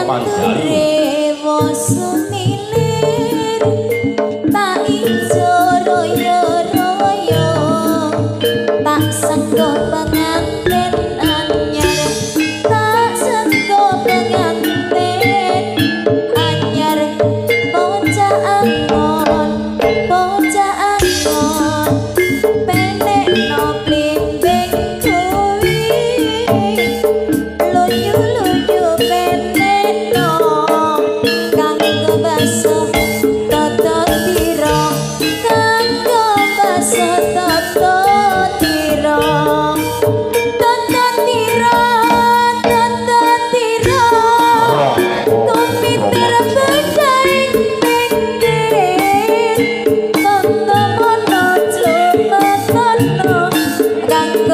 Panjalu. Sumilir tak ijo royo-royo tak senggo pengantin anyar tak senggo pengantin anyar bocah angon penekno blimbing kuwi luyu-luyu penekno kanggo basuh tata tira kanggo basuh tata tira tata tira tata tira kumitir bedhaing pinggir tata mono jumetono kanggo